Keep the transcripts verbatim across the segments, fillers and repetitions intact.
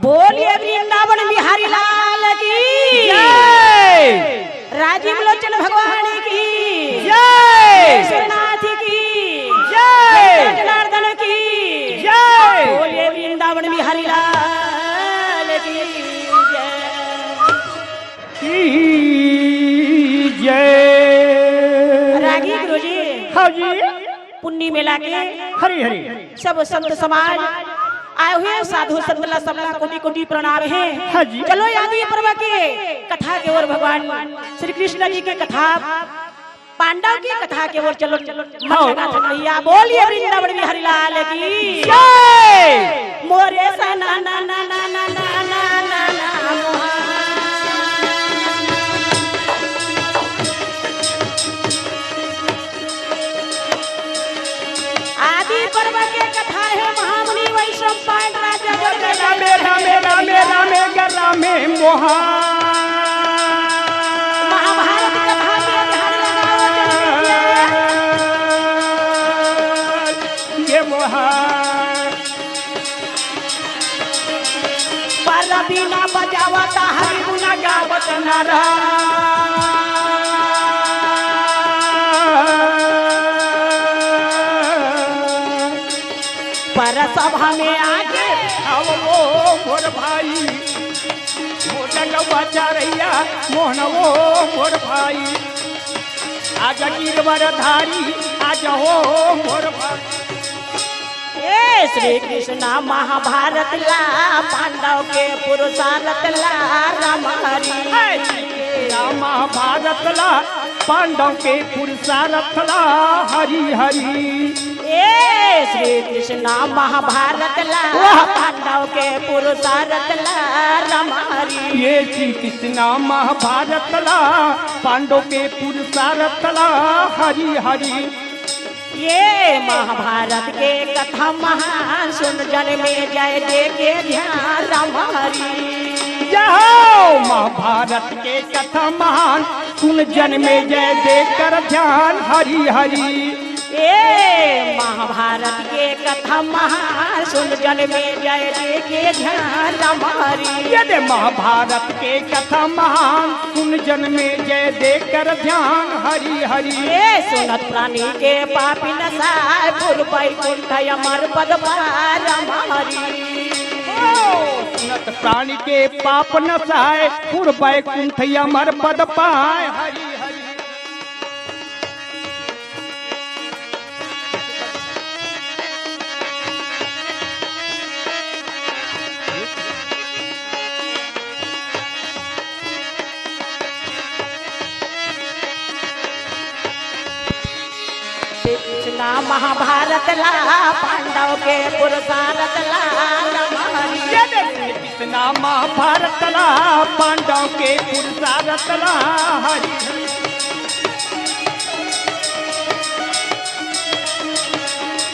बोलिए वृंदावन बिहारी लाल की। जय। राजीव लोचन भगवान की। जय। विश्वनाथ की। जय। जनार्दन की। जय। बोलिए वृंदावन बिहारी लाल की। जय। की जय। रागी गुरुजी। हाँ जी। पुन्नी मेला के हरी हरी। सब संत समाज आए हुए, साधु संत ला, सबला कोटि कोटि प्रणाम हे। हाँ जी। चलो, आदि पर्व के कथा के ओर, भगवान श्री कृष्ण जी के कथा, पांडव की कथा के ओर चलो, चलो, मन हाँ। लगा था भैया। बोलिए वृंदावन बिहारी लाल की। जय। मोरे सना ना ना ना ना ना ना ना ना मोहा। आदि पर्व के कथा हे महामुनि वैशंपायन राजा। रामे रामे रामे रामे ग रामे मोहा। महाभारत कथा के ध्यान लगाओ, जल्दी से। ये मोहा। पर बीना बजावत हरि गुण गावत नर। पर सभा में आके आवो मोर भाई, मोर गौवा चरैया मोहन वो मोर भाई। आज गिरवर धारी आज हो मोर भाई। ए श्री कृष्ण महाभारत ला, पांडव के पुरुषारथ ला राम हरि। हे श्री कृष्ण महाभारत ला, पांडव के पुरुषारथ ला हरि हरि। ए श्री कृष्ण महाभारत ला, वाह। पांडव के पुरुषारथ ला राम हरि। ये श्री कृष्ण महाभारत ला, पांडव के पुरुषारथ ला हरि हरि। ये महाभारत के कथा महान, सुन जन में जय दे के ध्यान राम हरि। जय हो महाभारत के कथा महान, सुन जन में जय दे कर ध्यान हरि हरि। ए महाभारत के कथा महान, सुन जन में जय दे के ध्यान राम हरि। ये दे महाभारत के कथा महान, सुन जन में जय दे कर ध्यान हरि हरि। ए सुनत प्राणी के पापी नसाय, पुर बैकुंठ अमर पद पाय राम हरि। ओ, सुनत प्राणी के पाप नसाय, पुर बैकुंठ अमर पद पाय हरि हरि। कृष्णा महाभारत ला, पांडव के पुरुषारथ ला राम हरि। ये देख कृष्णा महाभारत ला, पांडव के पुरुषारथ ला हरि।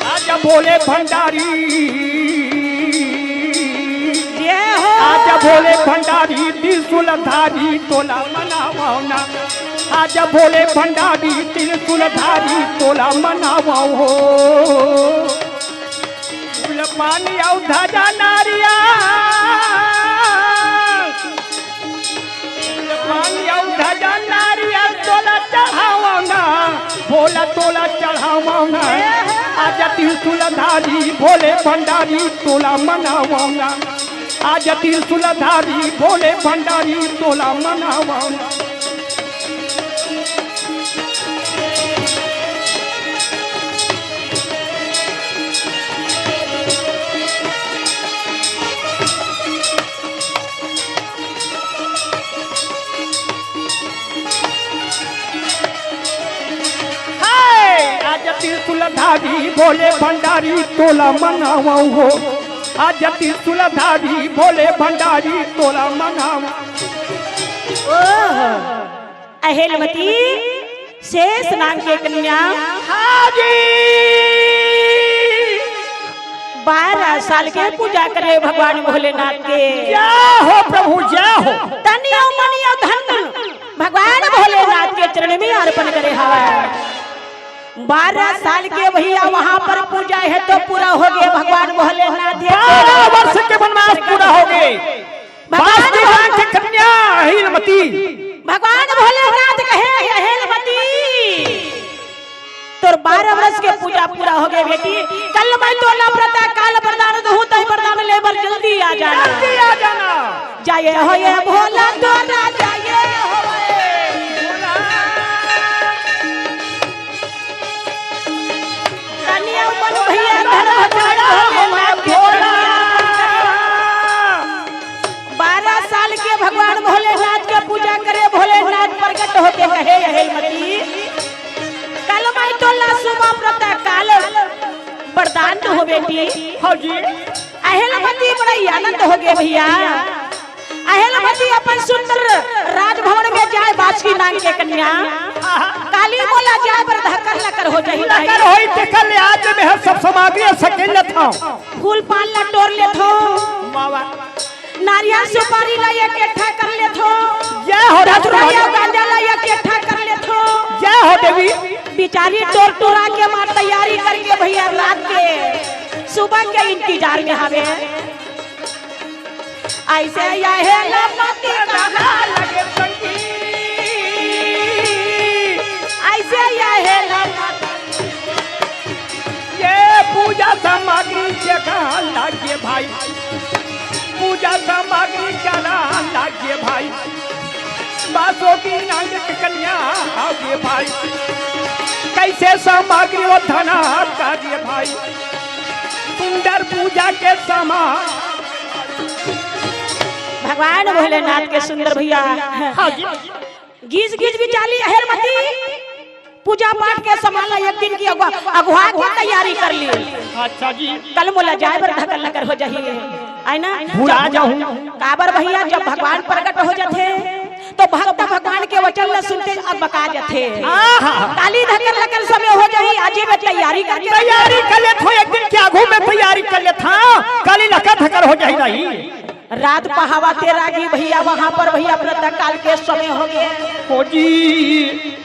आज भोले भंडारी, जय हो। आज भोले भंडारी त्रिशूलधारी तोला मनावना। आज भोले भंडारी त्रिशूलधारी तोला मनावो हो। फूल पानी अउ ध्वजा नारिया, फूल पानी अउ ध्वजा नारिया तोला चढ़ावना, भोला तोला चढ़ावना। आज त्रिशूलधारी भोले भंडारी तोला मनावना। आज त्रिशूलधारी भोले भंडारी तोला मनावना। हाय! आज त्रिशूलधारी भोले भंडारी तोला मनावो हो। आज त्रिशूलधारी भोले भंडारी तोला मनावो। ओह, अहेलमती शेष नाम के कन्या। हाँ जी। बारह साल के पूजा करे भगवान भोलेनाथ के। जय हो प्रभु, जय हो। तन अउ मन अउ धन भगवान भोलेनाथ के चरण में अर्पण करे हवय। बारह साल के भैया वहां पर पूजा हे तो पूरा हो गे भगवान भोलेनाथ हे। बारह वर्ष के वनवास पूरा हो गे। भगवान बासुकी नारायण के कन्या अहिलमती। भगवान भोलेनाथ कहे, "अहिलमती, तोर बारह वर्ष के पूजा पूरा हो गे बेटी। कल मैं तोला प्रातः काल वरदान दूहूं, तैं वरदान ले बर जल्दी आ जाना।" जल्दी आ जाना। जाए हो ये भोला तोरा, जाए हो ये भोला। कन्या मन भैया धन भगवान भोलेनाथ के भोला। बारह साल के भगवान भोलेनाथ के पूजा करे, भोलेनाथ प्रकट होके कहे, "अहिलमती, कल मैं तोला सुबह प्रातः काल वरदान दूहूं बेटी।" हाँ जी। अहिलमती बड़ा ही आनंद हो गे भैया। अहिलमती अपन सुंदर राजभवन में जाए, बासुकी नाम के कन्या, "काली मोला जाए बर धकर लकर हो जाही।" लकर होही, तेकर ले आज मैं हर सब सामग्री सकेल लेथंव। फूल पान ला टोर लेथंव। वाह, वाह। नारियल सुपारी ला इकट्ठा कर लेथंव। जय हो धतुरा। धतुरा गांजा ला इकट्ठा कर लेथंव। जय हो देवी। बिचारी टोर टोरा के मार तैयारी करके भैया रात के सुबह के इंतजार में हवे। अइसे अहिलमती कहा लगे संगी। अइसे अहिलमती। ये पूजा सामग्री जगान लागे भाई, पूजा सामग्री जगान लागे भाई, बासुकी नाम के कन्या आगे भाई, कइसे सामग्री वो धना कागे भाई, सुंदर पूजा के सामान। भगवान भोलेनाथ के सुंदर भैया। हाँ जी। गीज गीज बिचाली अहिलमती पूजा पाठ के सामान ला एक दिन की अगुआ, अगुआ के तैयारी कर ली। अच्छा जी। कल मोला जाए बर धकर लकर हो जाही, है ना? भुला जाहूं। काबर भैया, जब भगवान प्रकट हो जाथे तो भक्त भगवान के वचन ला सुनथे अउ बका जाथे। आहा। काली धकर लकर समय हो जाही, आज ही मैं तैयारी करके तैयारी कर लेथंव, एक दिन के आगू में तैयारी कर लेथंव, काली लकर धकर हो जाही नहीं। रात पहावथे रागी भैया, वहां पर भैया प्रातः काल के समय हो गे। हो जी।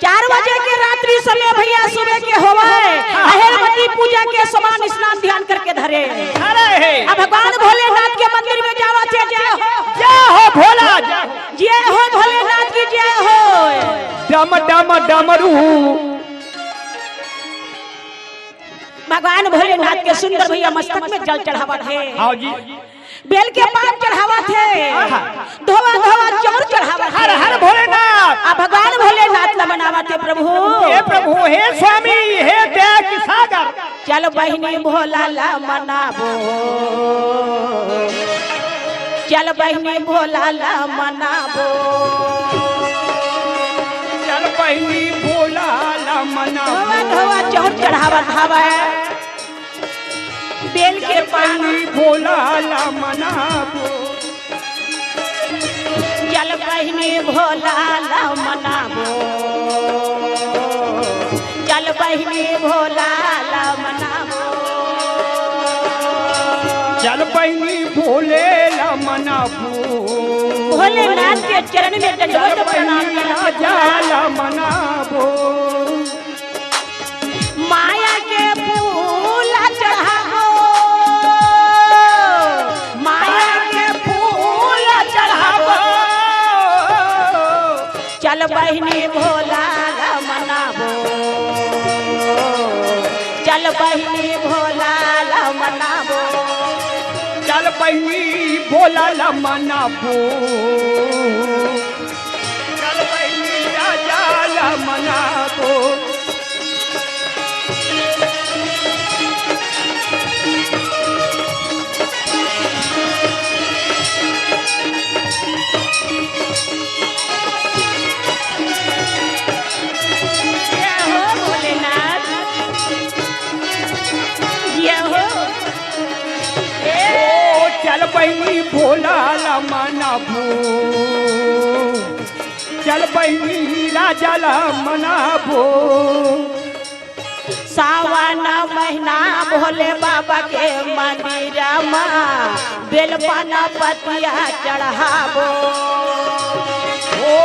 चार बजे के रात्रि समय भैया, सुबह के होवय। हाँ। अहिलमती पूजा के सामान स्नान ध्यान करके धरे। अरे हे। अब भगवान भोलेनाथ के मंदिर में जावथे, जय हो। जय हो भोला, जय हो। जय हो भोलेनाथ की जय हो। डम डम डमरू। भगवान भोलेनाथ के सुंदर भैया मस्तक में जल चढ़ावत हे। हाँ जी। बेल के पान चढ़ावत हे। आहा। धोवा धोवा चाउर चढ़ावत हे। हर हर भोलेनाथ। आ भगवान भोलेनाथ ला मनावत हे, प्रभु। हे प्रभु, हे स्वामी, हे दया के सागर। चल बहिनी भोला ला मनाबो। चल बहिनी भोला ला मनाबो। चल बहिनी भोला ला मनाबो। धोवा धोवा चाउर चढ़ावत हवय। बेल के पानी भोला ला मनाबो। चल बहिनी भोला ला मनाबो। चल बहिनी भोला ला मनाबो। चल बहिनी भोले ला मनाबो। भोलेनाथ के चरण में दंडवत प्रणाम करत हे। राजा ला मनाबो। माया के फूल चढ़ाबो, माया के फूल चढ़ाबो। चल बहिनी भोला ला मनाबो, चल बहिनी भोला ला मनाबो। चल बहिनी भोला ला मनाबो। चल बहिनी राजा ला मनाबो। जय हो भोलेनाथ, जय हो। ओ चल बहिनी भोला ला मनाबो, चल बहिनी राजा ला मनाबो। सावन महीना भोले बाबा के मंदिर मा बेलपन पतिया चढ़ाबो। ओ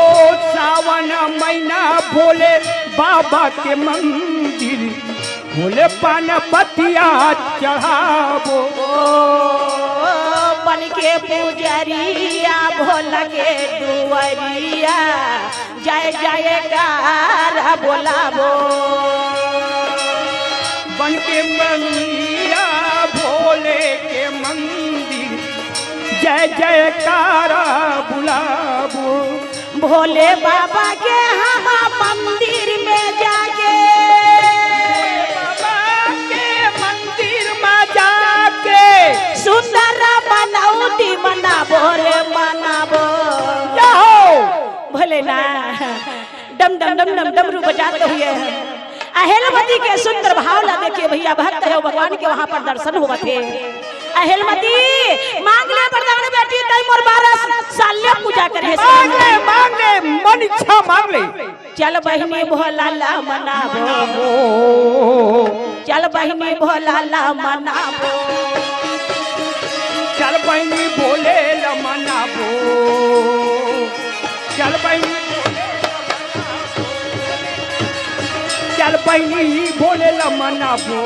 सावन महीना भोले बाबा के मंदिर, फूल पान पतिया चढ़ाबो। ओ, बन के पुजरिया भोला के दुआरिया, जय जयकार बोलाबो। बन के मंदिर, भोले के मंदिर, जय जयकार बुलाबो। भोले बाबा के हम मंदिर में जाके, बाबा के मंदिर में जाके सुंदर मनौती मनाबो रे मनाबो। जय हो। भोलेनाथ डम डम डम डम डमरू बजाते हुए अहेलमती के सुंदर भाव ला देखिए भैया, भक्त है भगवान के वहाँ पर दर्शन होवत हे। अहेलमती मांग ले वरदान बेटी, तई मोर बारह साल ले पूजा करे हे। मांग ले, मांग ले, मन इच्छा मांग ले। चल बहिनी भोला ला मनाबो, चल बहिनी भोला ला मनाबो। चल बहिनी भोले ला मनाबो। चल बहिनी भोले ला मनाबो। चल बहिनी भोले ला मनाबो।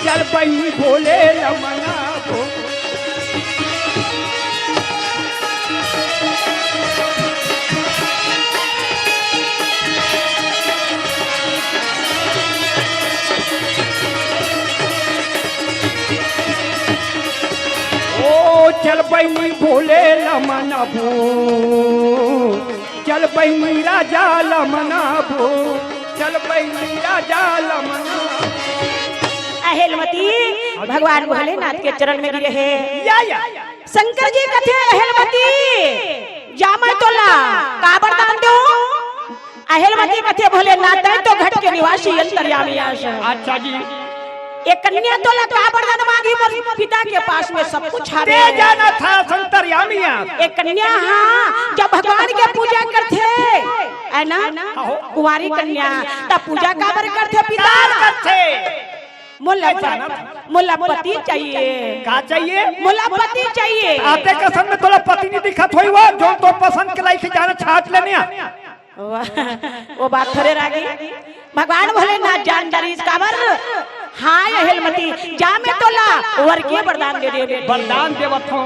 चल बहिनी भोले ला मनाबो। ओ चल बहिनी भोले ला मनाबो, चल बहिनी राजा ला मनाबो, चल बहिनी राजा ला मनाबो। अहेलमती भगवान भोलेनाथ के चरण में गिरे हे। या, या। शंकर जी कथे, "अहेलमती, जा मैं तोला का वरदान देहूं?" अहेलमती कथे, "भोलेनाथ, तैं तो घट के निवासी अंतर्यामी आस।" अच्छा जी। ए कन्या तोला का वरदान मांगही, मोर पिता के पास में सब कुछ हावे। ते जानत हस अंतर्यामी आस। ए कन्या, हां, जब भगवान के पूजा करथे, है ना? हां हो। कुंवारी कन्या, तब पूजा काबर करथे पिता? काबर करथे? मोला, जानत हस। मोला पति चाहिए। का चाहिए? मोला पति चाहिए। आते कसम में तोला पति नहीं दिखत होही वो, जो तोर पसंद के लाइक जाना छाट लेने आ। वाह, वो बात थोरे रागी। भगवान भोलेनाथ जान डरिस काबर? हां, अहेलमती, जा मैं तोला वर के वरदान दे देंव। वरदान देवत हंव।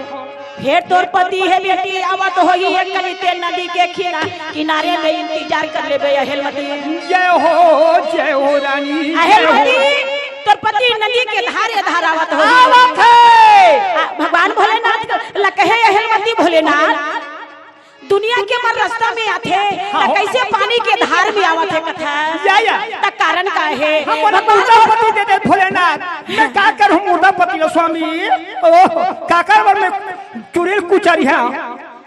फेर तोर पति हे बेटी, आवत होही हे कनिते नदी के किना-, किनारे में इंतजार कर लेबे, अहेलमती। जय हो, जय हो रानी, जय हो। अहेलमती, तोर पति नदी के धारे धार आवत होही। आवत हे। आ, भगवान भोलेनाथ ला कहे, अहेलमती भोलेनाथ, दुनिया के मन रस्ता में आथे, हां त हो। कइसे पानी के धार में आवत हे कथा? या, या। त कारण का हे? हां, मोला मुर्दा पति दे दे भोलेनाथ। मैं का करहूं मुर्दा पति ला स्वामी? ओह, का करहूं मैं चुड़ैल कुचरिहा?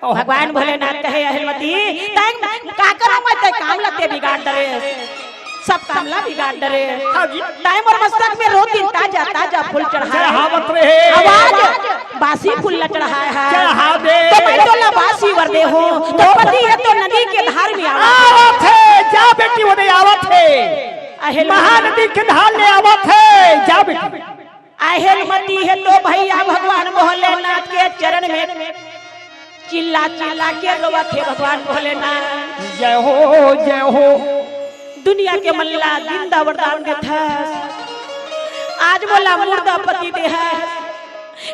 ओह। भगवान भोलेनाथ कहे, "अहेलमती, तैं का करहूं मैं, तैं काम ला ते बिगाड़ डरेस।" सब काम ला बिगाड़ डरे। हां जी। तैं मोर मस्तक में रोज दिन ताजा ताजा फूल चढ़ाए। चढ़ावत रहे। अउ आज बासी फूल ला चढ़ाए हे। चढ़ा दे। त मैं तोला बासी वर देहूं। त पति हे तो नदी के धार में आवत हे। आवत हे, जा बेटी, ओदे आवत हे। अहेल महानदी के धार ले आवत हे, जा बेटी। अहेलमती हे तो भैया भगवान भोलेनाथ के चरण में चिल्ला चिल्ला के रोवत हे भगवान भोलेनाथ। जय हो, जय हो। दुनिया के मन ला दिन दा वरदान देथस, आज मोला मुर्दा पति देहस,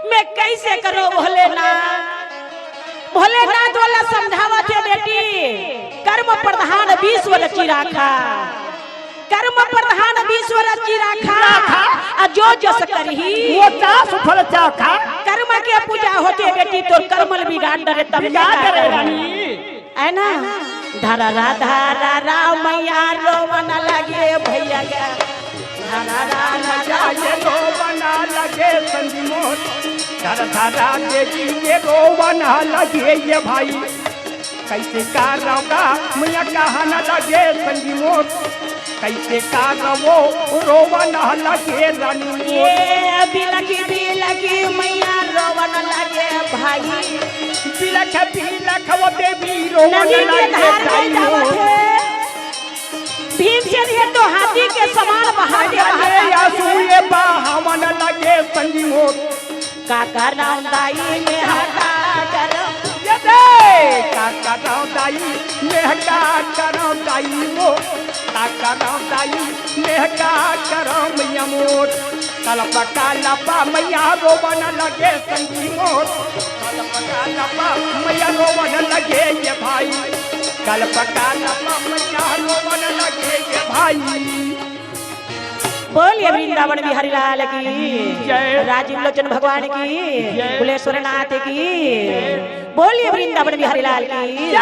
मैं कइसे करंव भोलेनाथ? भोलेनाथ ओला समझावत हे, बेटी, कर्म प्रधान विश्व रचि राखा। कर्म प्रधान विश्व रचि राखा, राखा। अ जो जस करही, वो तास फल चाखा। कर्म के पूजा होथे बेटी, तोर कर्म ल बिगाड़ डरे, तब बिगाड़ डरे रानी। है ना? धरा रा, धरा रा मैया रोवन लगे भैया के। धरा रा, धरा ये रोवन लगे संगी मोर। धरा, धरा देवी ये रोवन लगे ये भाई। कइसे करव गा मैया कहन लगे संगी मोर, कइसे करव रोवन लगे रानी मोर। ए बिलखी बिलखी मैया रोवन लगे भाई। बिलख बिलख वो देवी रोवन लगे भाई। भीमसेन हे तो हाथी के समान बहा के बहा के आंसू ये बहावन लगे संगी मोर। का करव दाई में हटा कर से का करौं दाई, मैं का करौं दाई वो, का करौं दाई, मैं का करौं मैया मोर। कलप का लपा मैया रोवन लगे संगी मोर। कलप का लपा मैया रोवन लगे ये भाई। कलप का लपा मैया रोवन लगे ये भाई। बोलिए वृंदावन बिहारी लाल की, जय। राजीव लोचन भगवान की, जय। कुलेश्वर नाथ की। बोलिए वृंदावन बिहारी लाल की।